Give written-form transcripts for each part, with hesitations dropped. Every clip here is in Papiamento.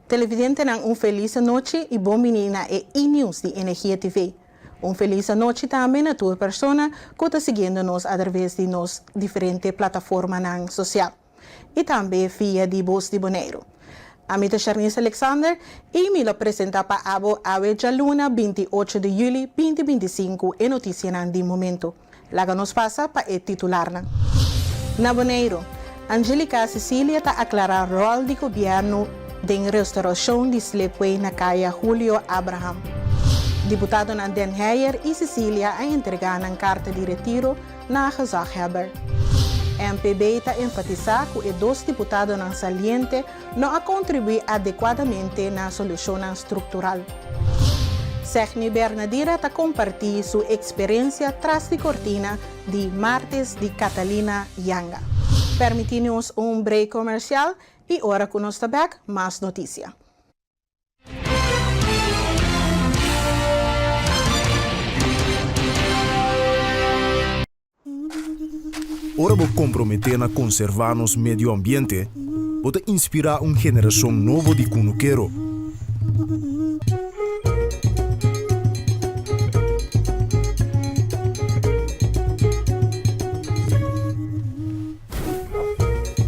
Televidentenan un felis anochi y bon bini na e E-News di Energia TV. Un felis anochi tambe na tur persona cu ta siguiendo nos a traves di nos diferente plataformanan social y tambe via di Bos di Boneiru. Ami ta Sharnice Alexander y mi lo presenta pa abo awe djaluna 28 di juli 2025 e noticianan di momento. Laga nos pasa pa e titularnan. Na Boneiru, Angelica Cecilia ta aklará ròl di gobièrnu den restaurashon di slipway na Kaya Julio Abraham. Diputadonan Den Heyer i Cecilia a entregá nan karta di retiro na gezaghebber. MPB ta enfatisá ku e dos diputadonan saliente no a kontribuí adekuadamente na solushonnan struktural. Segni Bernadira ta kompartí su eksperensia tras di kortina di Martes di Catalina Yanga. Permití nos un break komersial i ora ku nos ta bèk, mas notisia. Ora bo komprometé na konservá nos medio ambiente, bo ta inspirá un generashon nobo di kunukero.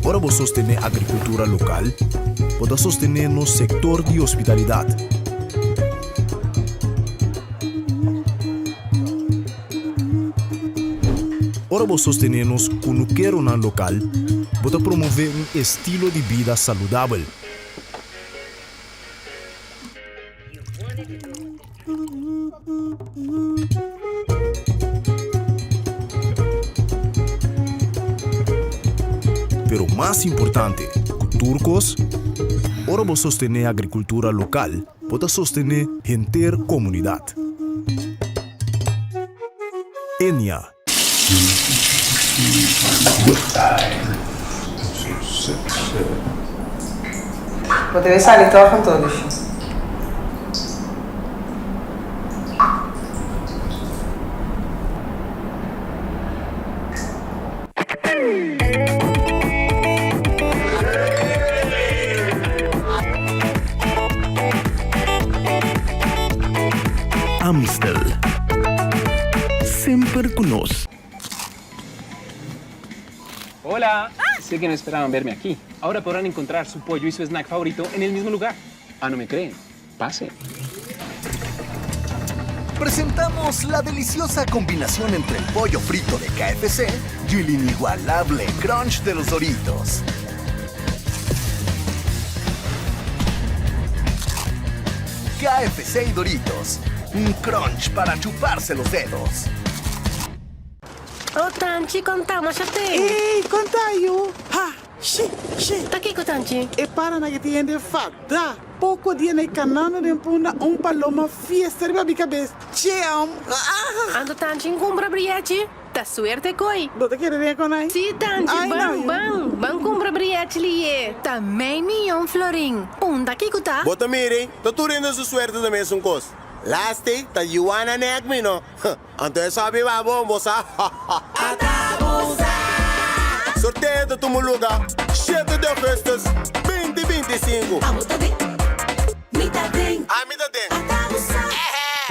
Ora bo sostené agrikultura lokal, bo ta sostené nos sektor di hospitalidat. Ora bo sostené nos kunukeronan lokal, bo ta promové un estilo di bida saludabel. Pero mas importante ku tur kos, ora bo sostené agrikultura lokal, bo ta sostené henter komunidat. Enia. Bo debe sali tòg anto, Lushi. Amstel. Semper cu nos. Hola! Sé que no esperaban verme aquí. Ahora podrán encontrar su pollo y su snack favorito en el mismo lugar. Ah, no me creen? Pase. Presentamos la deliciosa combinación entre el pollo frito de KFC y el inigualable crunch de los Doritos. KFC y Doritos, un crunch para chuparse los dedos. Oh Tanchi, konta masha te. Ey, konta yu. Ha, shi, shi. Ta kiko Tanchi? E paranan ke tin hende fada. Poko dia na e kanando den punda un paloma fiesta riba mi kabes. Cheam. Anto Tanchi n'kumpra briechi? Ta suerte koi. Bo ta kere den e konai? Si Tanchi, Ai ban, no yu. ban. Ban kumpra briechi liye. Ta mei miyon florin. Unda kiko ta? Bo ta mira ei, ta tur hende su suerte ta mesun kos. Laatste ta Yuana nek mi no. Anto e sabi ba bon bo sa. Ata bo sa! Sorteo ta tuma luga shete di augustus 2025. Abo ta den, mi ta den. Ami ta den. Ata bo sa!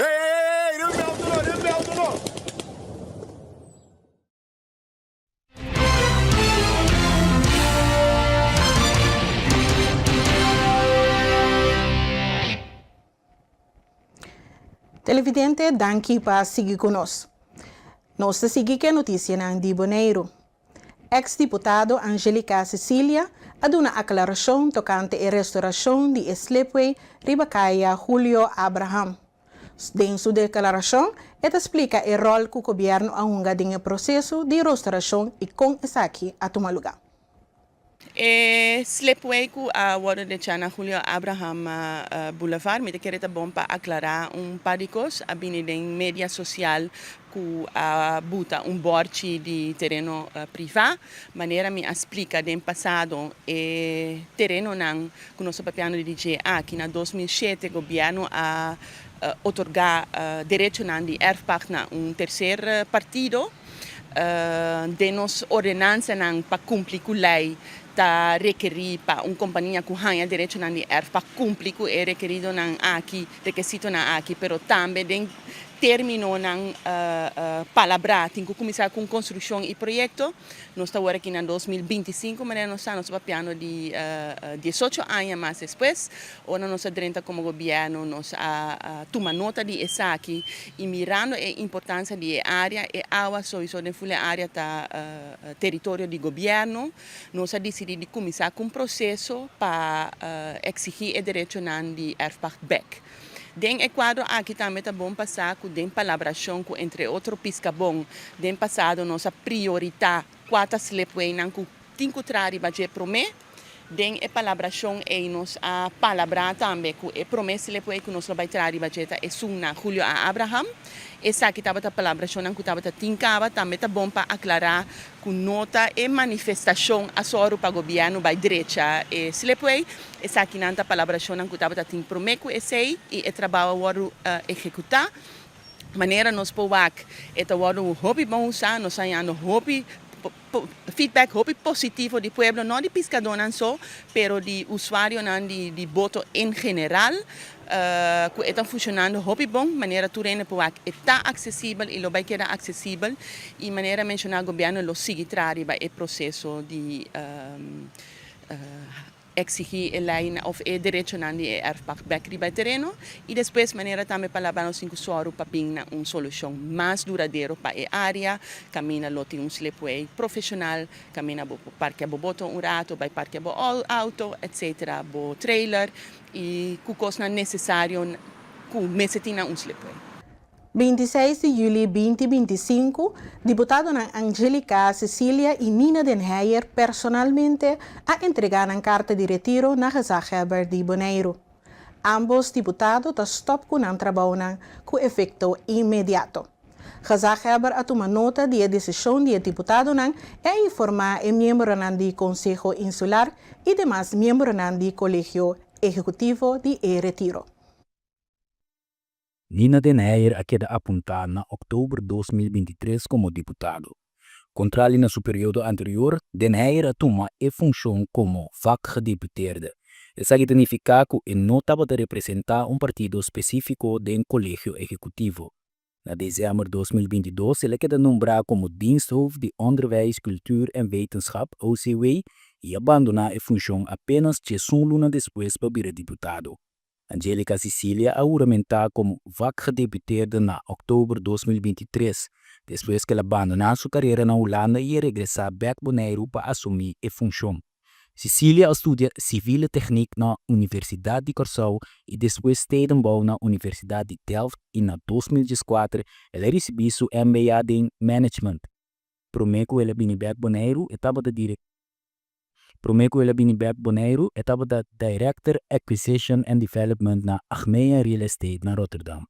Hey hey hey, riba mi auto no, riba mi auto no. Televidente, danki pa sigui ku nos. Nos ta sigui ku e notisianan di Boneiru. Eks diputado Angelica Cecilia a duna aklarashon tokante e restorashon di e slipway riba kaya Julio Abraham. Den su deklarashon e ta splika e ròl ku gobièrnu a hunga den e proseso di rostorashon i kon esaki a tuma lugá. E slipway ku a wòrdu dechá na Julio Abraham Boulevard, mi ta kere ta bon pa aklará un par di kos. A bini den media sosial ku a buta un bòrchi di tereno privá. Manera mi a splika den pasado e terenonan ku nos ta papiando di dje aki na 2007 gobièrnu a otorgá derechonan di erfpacht na un terser partido. Den nos ordenansanan pa kumpli ku lei ta rekerí pa un kompania ku haña derechonan di èrf pa kumpli ku e rekeridonan aki, rekesitonan aki, pero tambe den términonan palabrá tin ku kuminsá ku un konstrukshon i proyekto. Nos ta wor aki na 2025, manera nos sa, nos ta papiando di diesocho aña mas despues. Ora nos a drenta komo gobièrnu nos a tuma nota di esaki i mirando e importansia di e área, e awa souiso den ful e área ta teritorio di gobièrnu, nos a disidí di kuminsá ku un proseso pa eksigí e derechonan di erfpacht bèk. Den e kuadro aki tambe ta bon pa sa ku den palabrashon ku entre otro Piskabon den pasado nos a prioritá kua ta slipwaynan ku tin ku traha riba dje promé. Den e palabrashon ei nos a palabrá tambe ku e promé slipway ku nos lo bai traha riba dje ta esun na Julio A. Abraham. Esaki tabata palabrashonnan ku tabata tin kaba. Tambe ta bon pa aklará ku no ta e manifestashon a sòru pa gobièrnu bai drecha e slipway. Esakinan ta palabrashonnan ku tabata tin promé ku esei i e trabou a wòrdu ehekutá. Manera nos por wak e ta wòrdu hopi bon usá, nos a hañando hopi feedback hopi positivo di pueblo, no di piskadónan so, pero di usuarionan di boto en general, ku e ta funshonando hopi bon, manera tur hende por wak e ta aksesibel i lo bai keda aksesibel i manera menshoná gobièrnu lo sigui traha riba e proseso di Exigí e lei of e derechonan di e erfpacht bek riba e tereno y despues manera tambe pa laba nos tin cu soru pa bin na un solucion mas duradero pa e area, caminda lo tin un slipway profesional, caminda bo por parkea bo boto un rato, bay parkea bo auto, etc. Bo trailer y cu cosnan necesario cu mester tin na un slipway. 26 di yüli 2025, diputadonan Anjelica Cecilia i Nina den Heyer personalmente a entregá nan karta di retiro na gezaghebber di Boneiru. Ámbos diputado ta stòp ku nan trabounan ku efekto inmediato. Gezaghebber a tuma nota di e desishon di e diputadonan i a informá e miembronan di Konseho Insular i demas miembronan di Kolegio Ehekutivo di e retiro. Nina den Heyer a keda apuntá na òktober 2023 komo diputado. Kontrali na su periodo anterior, Den Heyer a tuma e funshon komo vakgedeputeerde. Esaki ta nifiká ku e no tabata representá un partido spesífiko den Kolegio Ehekutivo. Na desèmber 2022 el a keda nombrá komo Diensthoofd di Onderwijs, Cultuur en Wetenschap, OCW, i a bandoná e funshon apénas diesun luna despues pa bira diputado. Anjelica Cicilia a huramentá komo vakgedeputeerde na òktober 2023, despues ku el a bandoná su karera na Hulanda i a regresá bèk Boneiru pa asumí e funshon. Cicilia a studia Civiele Techniek na Universidat di Kòrsou i despues Stedenbouw na Universidat di Delft i na 2014 el a risibí su MBA den Management. Promé ku el a bini bèk Boneiru e tabata Promé ku el a bini bèk Boneiru e tabata Director Acquisition and Development na Achmea Real Estate na Rotterdam.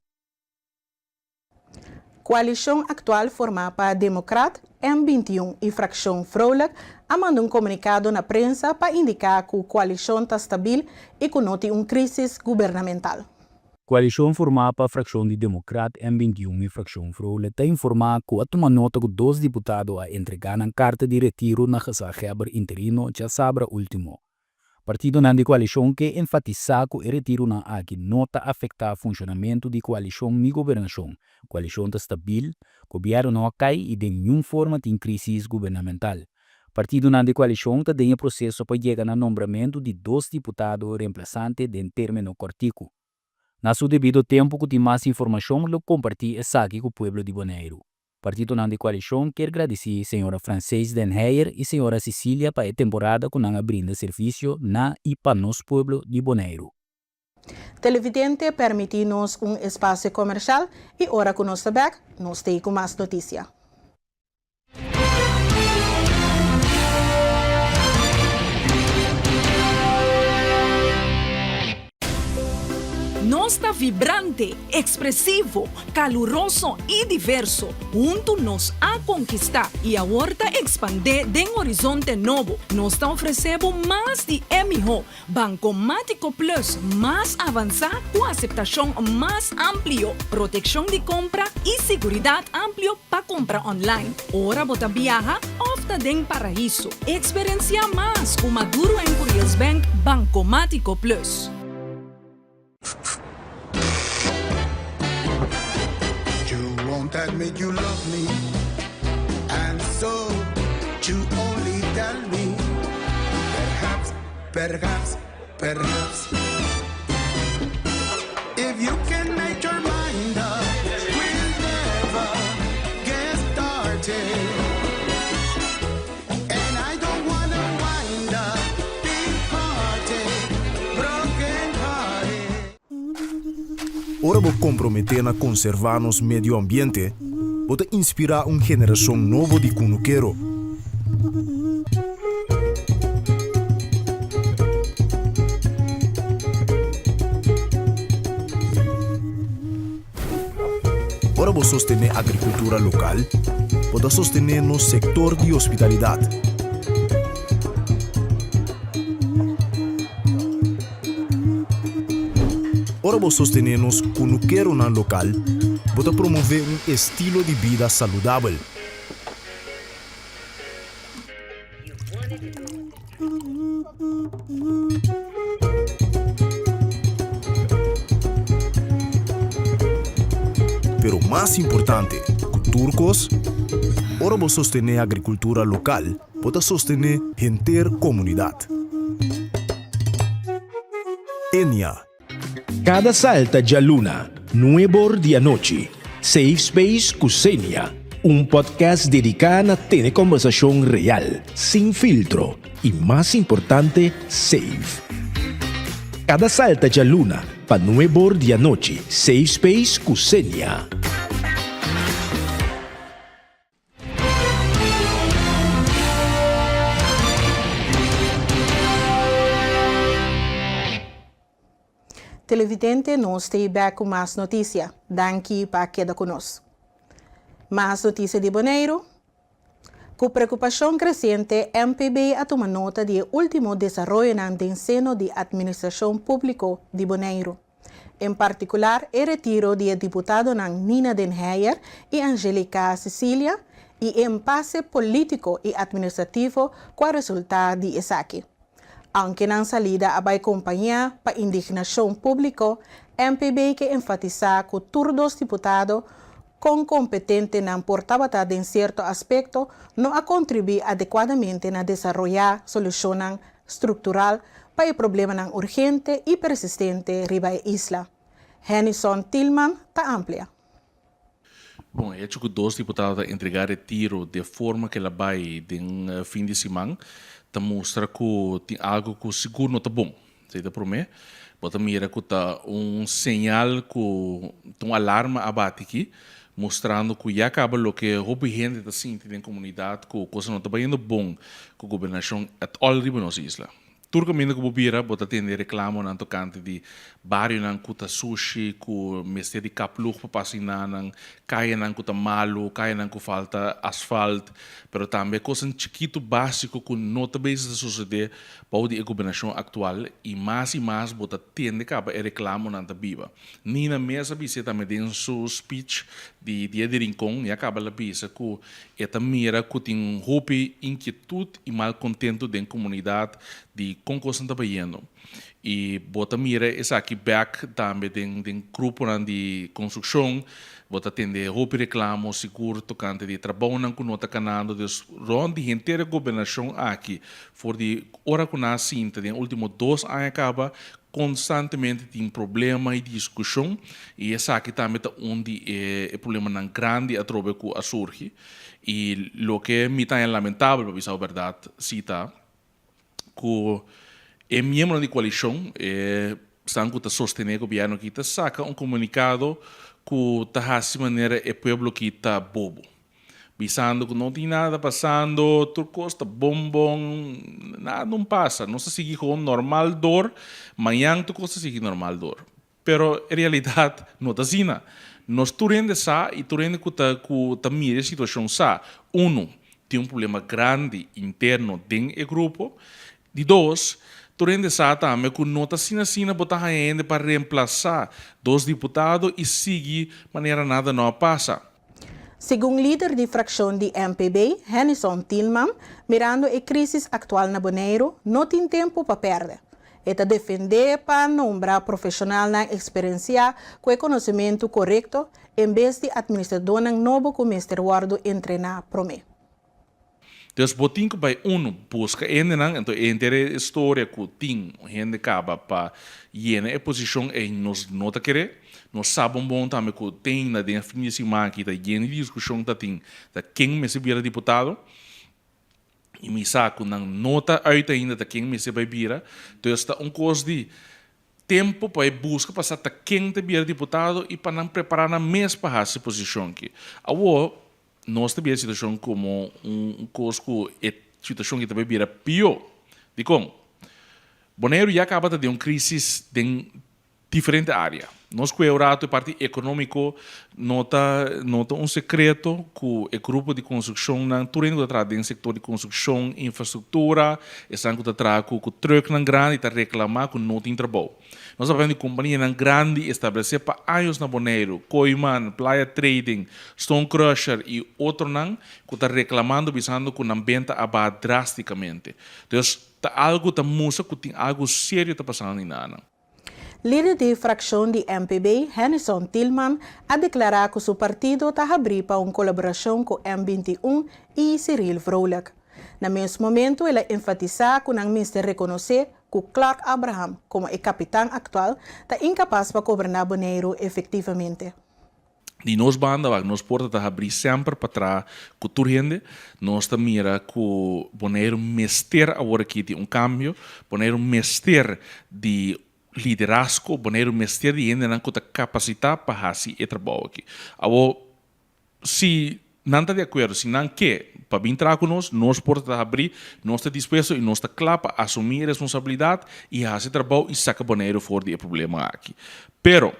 Koalishon aktual formá pa Demokrat, M 21 i frakshon Vrolijk a manda un komunikado na prensa pa indiká ku koalishon ta stabil i ku no tin un krísis gubernamental. Koalishon formá pa frakshon di Demokrat, M 21 i frakshon Vrolijk ta informá ku a tuma nota ku dos diputado a entregá nan karta di retiro na gezaghebber interino djasabra último. Partidonan di koalishon ke enfatisá ku e retironan aki no ta afektá funshonamentu di koalishon ni gobernashon. Koalishon ta stabil, gobièrnu no a kai i den niun forma tin krísis gubernamental. Partidonan di koalishon ta den e proseso pa yega na nombramentu di dos diputado remplasante den término kòrtiku. Na su debido tempu ku tin mas informashon lo kompartí esaki ku pueblo di Boneiru. Partidonan di koalishon kier gradisí señora Francees den Heyer i señora Cicilia pa e temporada ku nan a brinda servisio na i pa nos pueblo di Boneiru. Televidente permití nos un espasio komershal i ora ku nos ta bèk, nos t'ei ku mas notisia. Nos. ta vibrante, ekspresivo, kaluroso i diverso. Huntu nos a konkistá i awor ta ekspandé den horizonte nobo. Nos ta ofresé bo mas di e mihó Bankomátiko Plus mas avansá ku aseptashon mas amplio, protekshon di kompra i siguridat amplio pa kumpra online ora bo ta biaha òf ta den paraiso. Eksperensiá mas ku Maduro en Curiels Bank Bankomátiko Plus. You won't admit you love me And so you only tell me Perhaps, perhaps, perhaps If you can make your mind up We'll never get started And I don't wanna wind up Departed, broken hearted Ora bo komprometé na konservá nos medio ambiente, bo ta inspirá un generashon nobo di kunukero. Ora bo sostené agrikultura lokal, bo ta sostené nos sektor di hospitalidat. Ora bo sostené nos kunukeronan lokal, bo ta promové un estilo di bida saludabel. Pero mas importante ku tur kos, ora bo sostené agrikultura lokal, bo ta sostené henter komunidat. Enia. Kada salta djaluna, nuebor di anochi, Safe Space ku Xenia, un podcast dediká na tene kòmbersashon real, sin filtro i mas importante, safe. Kada salta djaluna pa nuebor di anochi, Safe Space ku Xenia. Televidente nos ta bek ku mas notisia. Danki pa keda ku nos. Mas notisia di Boneiru. Ku preokupashon kresiente MPB a tuma nota di e último desaroyonan den seno di Atministrashon Públiko di Boneiru. En partikular e retiro di e diputadonan Nina den Heyer i Anjelica Cecilia i e empase polítiko i atministrativo ku a resultá di esaki. Aunke nan salida a bai kompañá pa indignashon públiko, MPB ke enfatisá ku tur dos diputado, kon kompetente nan por tabata den sierto aspekto, no a kontribuí adekuadamente na desaroyá solushonnan struktural pa e problemanan urgente i persistente riba e isla. Hennyson Thielman ta amplia. Bon, e hecho ku dos diputado ta entregá retiro di e forma ku el a bai den fin di siman ta mustra ku tin algu ku sigur no ta bon. Esei ta promé. Bo ta mira ku ta un señal ku ta un alarma a bati aki, mustrando ku ya kaba loke hopi hende ta sinti den komunidat ku kosnan no ta bayendo bon ku gobernashon at all riba nos isla. Tur kaminda ku bo bira bo ta tende reklamonan tokante di barionan ku ta sushi, ku mester di kaplug pa pasa inanan, kayanan ku ta malu, kayanan ku falta asfalt, pero tambe kosnan chikitu básiko ku no ta bezig ta sosodé bou di e gobernashon aktual i mas i mas bo ta tende kaba e reklamonan ta biba. Nina mes a bis'é tambe den su speech di Dia di Rincon, ya kaba el a bisa ku E ta mira ku tin hopi inkietut i malkontentu den komunidat di kon kosnan ta bayendo. I bo ta mira esaki bèk tambe den den gruponan di konstrukshon, bo ta tende hopi reklamo sigur tokante di e trabounan ku no ta kanando. Dus rònt di henter e gobernashon aki for di ora ku nan a sinta den ultimo dos aña kaba Konstantemente tin problema i diskushon i esaki tambe ta un di e problemanan grandi atrobe ku a surgi. I loke mi ta haña lamentabel pa bisa bo bèrdat si ta ku e miembronan di koalishon, e esnan ku ta sostené e gobièrnu aki ta saka un komunikado ku ta hasi manera e pueblo aki ta bobo. Bisando ku no tin nada pasando, tur kos ta bon bon, nada no pasa. Nos ta sigui gewoon normal dor, mañan tur kos ta sigui normal dor. Pero e realidat no ta asina. Nos tur hende sa i tur hende ku ta ku ta mira e situashon sa, unu, tin un problema grandi interno den e grupo. Di dos, tur hende sa tambe ku no ta asina asina bo ta haña hende pa remplasá dos diputado i sigui manera nada no a pasa. Segun lider di frakshon di MPB, Hennyson Thielman, mirando e krísis aktual na Boneiru, no tin tempu pa pèrdè. E ta defendé pa nombra profeshonalnan eksperensiá ku e konosementu korekto en bes di atministradónan nobo ku mester wòrdu entrená promé. Dus bo tin ku bai unu buska hendenan, anto e henter e storia ku tin hende kaba pa yena e posishon ei nos no ta kere. Nos sa bon bon tambe ku tin na den fin di siman aki ta yen di diskushon ta tin ta ken mester bira diputado i mi sa ku nan no ta uit ainda ta ken mester bai bira. Dus ta un kos di tempu pa e buska pa sa ta ken ta bira diputado i pa nan prepara nan mes pa hasi posishon aki. Awor Nos ta bira e situashon komo un kos ku e situashon ki ta bai bira pió. Dikon? Boneiru ya kaba ta den un krísis den diferente área. Nos ku e rato e parti ekonómiko no ta no ta un sekreto ku e grupo di konstrukshonnan tur hende ku ta traha den sektor di konstrukshon, infrastruktura, esnan ku ta traha ku ku trùknan grandi ta reklamá ku no tin trabou. Nos ta papia di kompanianan grandi establesé pa años na Boneiru, Kooiman, Playa Trading, Stone Crusher i otronan ku ta reklamando bisando ku nan benta a baha drástikamente. Dus ta algu ta mustra ku tin algu serio ta pasando einan. Lider di frakshon di MPB, Hennyson Thielman, a deklará ku su partido ta habrí pa un kolaborashon ku M 21 i Cyril Vrolijk. Na mes momentu el a enfatisá ku nan mester rekonosé ku Clark Abraham, komo e kapitan aktual, ta inkapas pa goberná Boneiru efektivamente. Di nos banda wak nos porta ta habrí semper pa traha ku tur hende. Nos ta mira ku Boneiru mester awor aki di un kambio, Boneiru mester di liderazgo, Boneiru mester di hendenan ku ta kapasitá pa hasi e trabou aki. Awor Si nan ta di akuerdo, si nan ke pa bin traha ku nos, nos porta ta habrí, nos ta dispuesto i nos ta kla pa asumí e responsabilidat i hasi trabou i saka Boneiru for di e problema aki. Pero,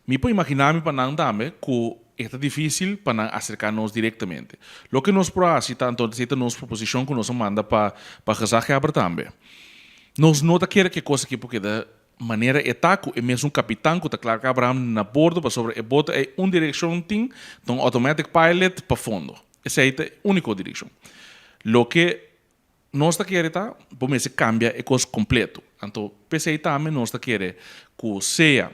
mi por imaginá mi pa nan tambe ku e ta difísil pa nan aserká nos direktamente. Loke nos por hasi ta anto esei ta nos proposishon ku nos a manda pa pa gezaghebber tambe. Nos no ta kere ku e kos aki por keda Manera e ta ku e mesun kapitan ku ta Clark Abraham na bordo pasobra e boto ei un direkshon tin, ta un automatic pilot pa fondo. Esei ta e úniko direkshon. Loke nos ta kere ta, bo mester kambia e kos kompleto. Anto p'esei tambe nos ta kere ku sea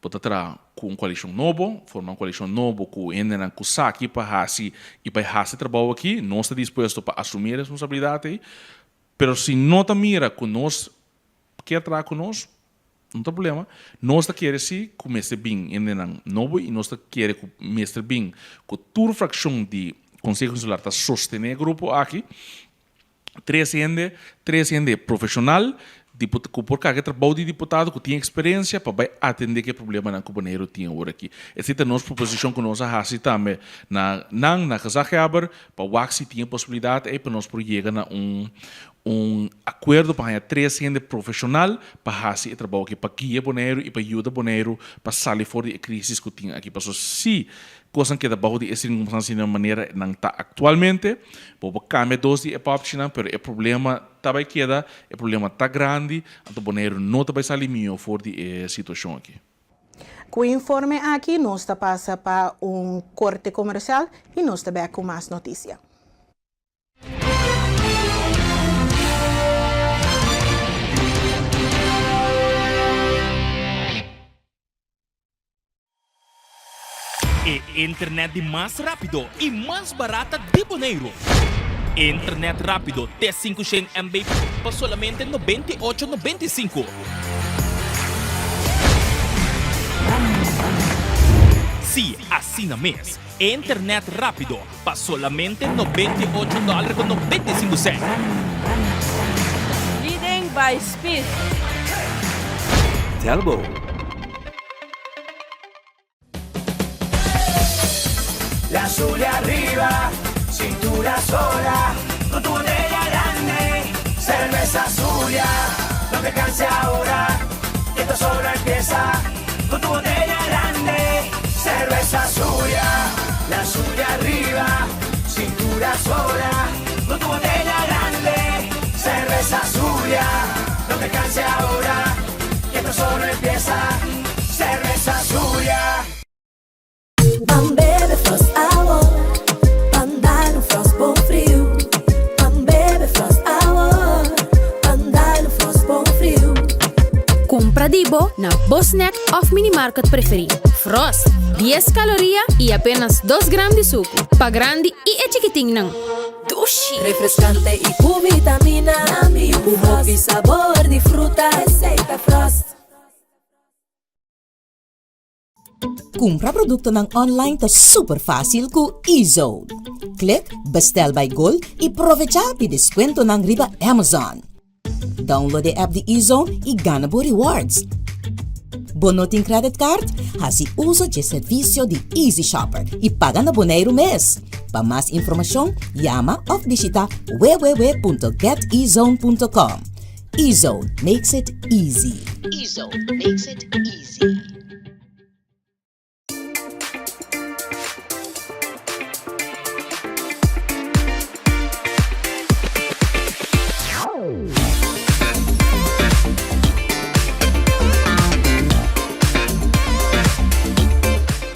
bo ta traha ku un koalishon nobo, forma un koalishon nobo ku hendenan ku sa ki pa hasi i bai hasi e trabou aki, nos ta dispuesto pa asumí e responsabilidat ei. Pero si no ta mira ku nos Kier traha ku nos, no ta problema. Nos ta kere si ku mester bin hendenan nobo i nos ta kere ku mester bin ku tur frakshon di Konseho Insular ta sostené e grupo aki. Tres hende, tres hende profeshonal ku por karga e trabou di diputado, ku tin eksperensia pa bai atendé ku e problemanan ku Boneiru tin awor aki. Esei ta nos proposishon ku nos a hasi tambe na nan, na Gezaghebber, pa wak si tin e posibilidat ei pa nos por yega na un Un akuerdo pa haña tres hende profeshonal pa hasi e trabou aki, pa guia Boneiru i pa yuda Boneiru pa sali for di e krísis ku tin aki. Pasobra si kosnan keda bou di e sirkunstansia den manera nan ta aktualmente, bo por kambia dos di e pòpchinan, pero e problema ta bai keda, e problema ta grandi, anto Boneiru no ta bai sali mihó for di e situashon aki. Ku e informe aki nos ta pasa pa un korte komersial i nos ta bèk ku mas notisia. E internet di mas rápido i mas barata di Boneiru. Internet rápido te 500 MB pa solamente 98 95. Sí, asina mes. Internet rápido pa solamente 98 dòler ku 95 sènt. Leading by speed. Telbo. La Zulia arriba, cintura sola, con tu botella grande, cerveza Zulia, no te canses ahora, que esto solo empieza. sola, con tu botella grande. Cerveza Zulia, no te canses ahora, que esto solo empieza. Cerveza Zulia. Ban bebe Frost awo, ban dal un Frost bon friu. Ban bebe Frost awo, ban dal un Frost bon friu. Kumpra di bo na bo snack òf minimarket preferí. Frost, dies kaloria i apenas dos gram di suku. Pa grandi i e chikitinnan. Dushi! Refreskante i ku vitamina. Ku hopi sabor di fruta. Esei ta Frost. Kumpra produktonan online ta super fásil ku eZone. Klik Bestel by Gold i provechá di deskuentonan riba Amazon. Download e app di eZone i gana bo rewards. Bo no tin credit card? Hasi uso dje servisio di Easy Shopper i paga na Boneiru mes. Pa mas informashon, yama òf bishitá www.getezone.com. Ezone makes it easy. Ezone makes it easy.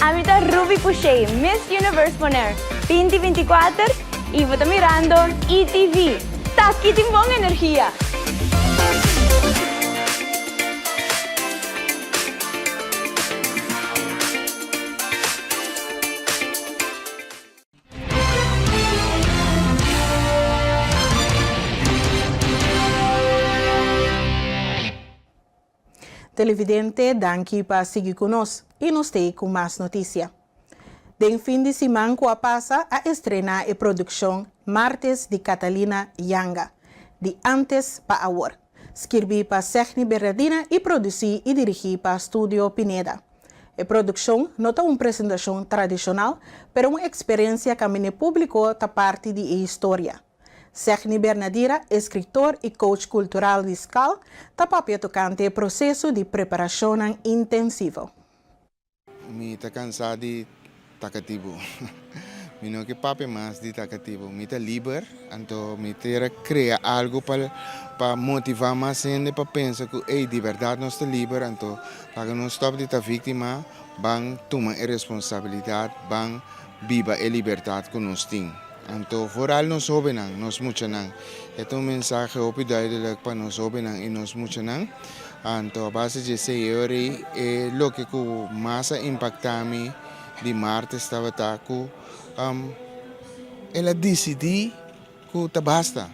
Ami ta Ruby Pouchet, Miss Universe Bonaire 2024 y bo ta mirando ETV. T'aki tin bon energia! Televidente danki pa sigui ku nos i nos t'ei ku mas notisia. Den fin di siman ku a pasa a estrená e produkshon Martes di Catalina Yanga, di antes pa awor, skirbí pa Segni Bernardina i produsí i dirigí pa Studio Pineda. E produkshon no ta un presentashon tradishonal, pero un eksperensia kamin'e públiko ta parti di e historia. Segni Bernadira, eskritor i coach kultural di skal, ta papia tokante e proseso di preparashonnan intensivo. Mi ta cansá di ta catibu. Mi no ke papia mas di ta catibu. Mi ta liber, anto mi tera crea algo pa pa motivá mas hende pa pensa cu ey di berdad nos ta liber, anto laga nos stop di ta víctima, ban tuma e responsabilidad, ban biba e libertad cu nos tin. Anto vooral nos hobennan, nos muchanan. E ta un mensahe hopi duidelijk pa nos hobennan y nos muchanan. Anto a base dje esei e ora ei e loke ku mas a impaktá mi di martes tabata ku el a disidí ku ta basta.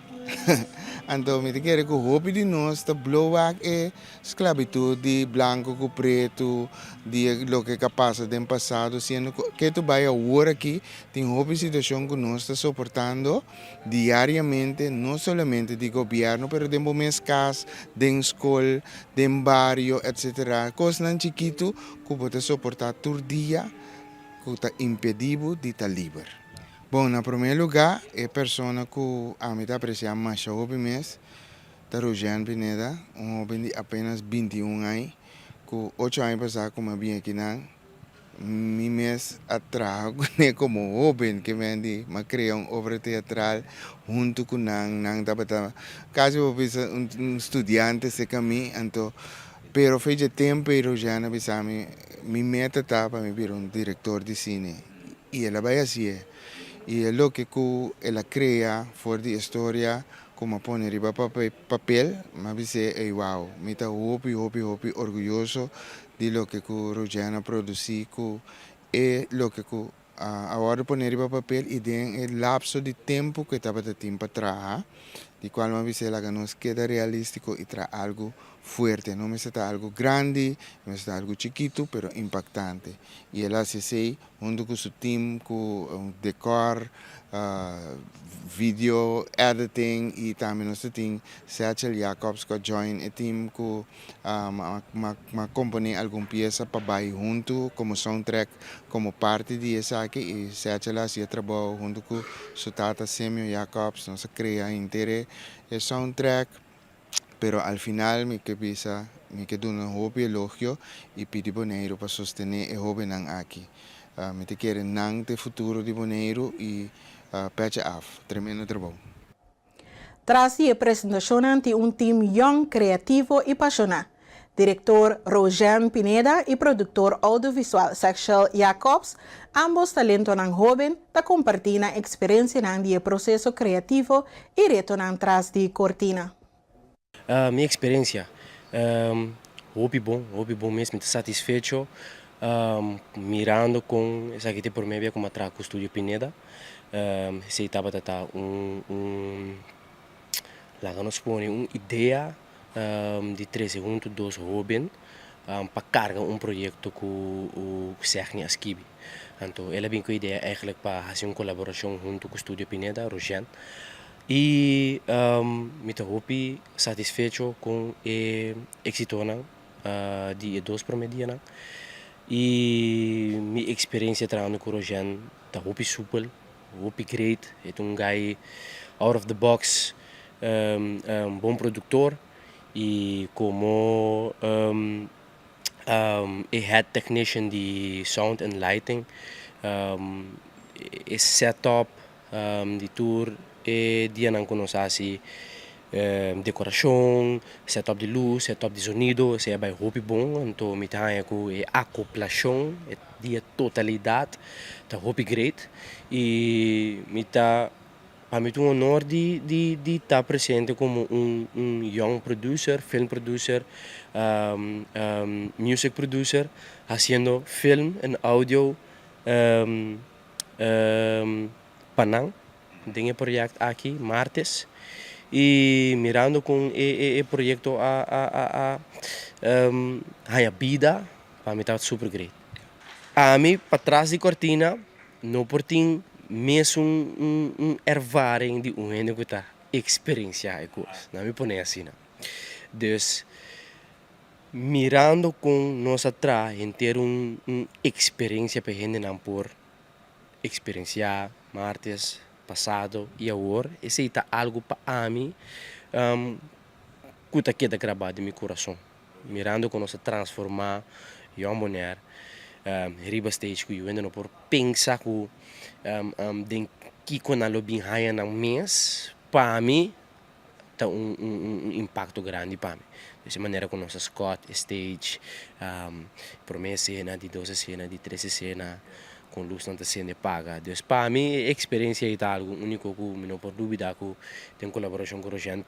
Anto mi ta kere ku hopi di nos ta blow wak e sklabitut di blanku ku pretu, di e loke ka pasa den pasado, siendo ku ke tu bai awor aki tin hopi situashon ku nos ta soportando. Diariamente, no solamente di gobierno, pero den bo mes cas, den scol, den bario, etc. Cosnan chikitu cu bo ta soporta tur dia cu ta impedi bo di ta liber. Bon, na prome lugar, e persona cu ami ta aprecia masha hopi mes ta Rojean Pineda, un hoben di apenas 21 aña, cu ocho aña pasa cu mi a bin akinan. Mi mes a traha kuné komo hóben ke men di m'a krea un obra teatral huntu ku nan. Nan tabata kasi bo bisa un studiante serka mi. Anto pero fe dje tempu ei Rojean a bisa mi, mi meta ta pa mi bira un direktor di sine. I el a bai hasié. I e loke ku el a krea for di e storia ku m'a pone riba papel, m'a bis'é, ey wao, mi ta hopi hopi hopi orguyoso di loke ku Rojean a produsí ku e loke ku a wòrdu poné riba papel i den e lapso di tempu ku e tabata tin pa traha, di kual mi a bis'é laga nos keda realístiko i traha algu fuerte. No mester ta algu grandi, mester ta algu chikitu pero impaktante. I el a hasi esei huntu ku su team ku dekòr, video editing i tambe nos ta tin Satchel Jacobs ku a join e team ku M'a komponé algun piesa pa bai huntu komo soundtrack komo parti di esaki i Satchel a hasi e trabou huntu ku su tata Semio Jacobs. Nos a krea henter e soundtrack pero al final mi ke bisa mi ke duna hopi elogio i pidi Boneiru pa sostené e hóbennan aki. Mi ta kere nan ta e futuro di Boneiru i. Petje af, tremendo trabou. Tras di e presentashonnan tin un tim yòn, kreativo i pashoná. Direktor Rojean Pineda i produktor oudiovisual Sexchel Jacobs, ámbos talentonan hóben, ta kompartí nan eksperensianan di e proseso kreativo i retonan tras di kortina. Mi eksperensia, Hopi bon, hopi bon mes, mi ta satisfecho mirando kon esaki ta e promé bia ku mi a traha ku Studio Pineda. Esei tabata ta un un laga nos pone un idea di trese huntu dos hóben pa karga un proyekto ku Segni a skibi. Anto el a bin ku e idea eigentlik pa hasi un kolaborashon huntu ku Studio Pineda, Roshen. I mi ta hopi satisfecho kon e éksitonan di e dos promé dianan. I mi eksperensia trahando ku Roshen ta hopi supel, hopi great. E ta un guy out of the box, bon produktor i komo e head technician di sound and lighting e setup di tur e dianan ku nos a hasi dekorashon, setup di lus, setup di zonido, esei a bai hopi bon. Anto mi ta haña ku e akoplashon di e totalidat ta hopi great i mi ta pa mi ta un honor di di di ta presente komo un un young producer, film producer, music producer hasiendo film en audio pa nan den e proyect aki martes y mirando con e proyecto a a haya bida pa mi ta super great. Ami patras di cortina no por tin mesun un ervaring di un hende cu ta experiencia e cos, nan mi pone asina. Dus Mirando kon nos a traha henter un un eksperensia pa e hendenan por eksperensiá martes pasado i awor, esei ta algu pa ami ku ta keda grabá den mi kurason. Mirando kon nos a transformá Jong Bonaire riba stage ku yu hende no por pensa ku den kiko nan lo bin haña nan mes, pa mi ta un un impacto grandi pa mi. Di e manera cu nos a scout e stage, prome escena, di dos escena, di tres escena, con luznan ta cende paga. Dus pa mi e experiencia ei ta algo unico cu mi no por dubida cu den colaboracion cu Rogen,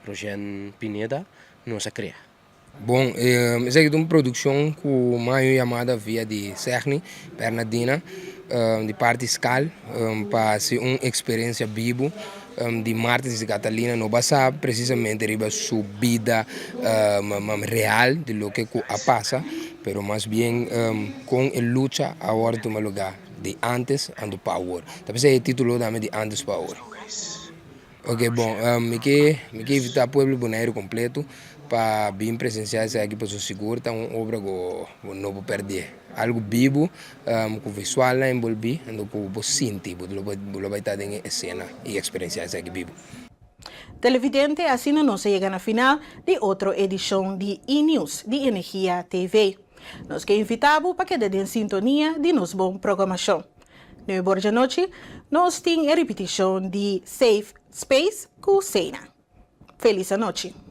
Rogen Pineda nos a crea. Bon, esaki ta un produkshon ku mayo yamada via di Segni Bernardina di parti skal pa hasi un eksperensia bibu di Martis di Catalina no basá presisamente riba su bida real di loke ku a pasa pero mas bien kon e lucha a wòrdu tuma lugá di ántes anto pa awor. Ta p'esei e título tambe di Ántes pa Awor. Ok bon, mi ke mi ke invitá pueblo Boneiru kompleto pa bin presensiá esaki pasobra sigur ta un obra ku bo no por pèrdè. Algu bibu ku visualnan enbolbí anto ku bo sinti bo lo bai ta den e esena i eksperensiá esaki bibu. Televidente, asina nos a yega na final di otro edishon di E-News di Energia TV. Nos ke invitá bo pa keda den sintonia di nos bon programashon. Nuebe bor djanochi nos tin e ripitishon di Safe Space ku Sena. Felis anochi.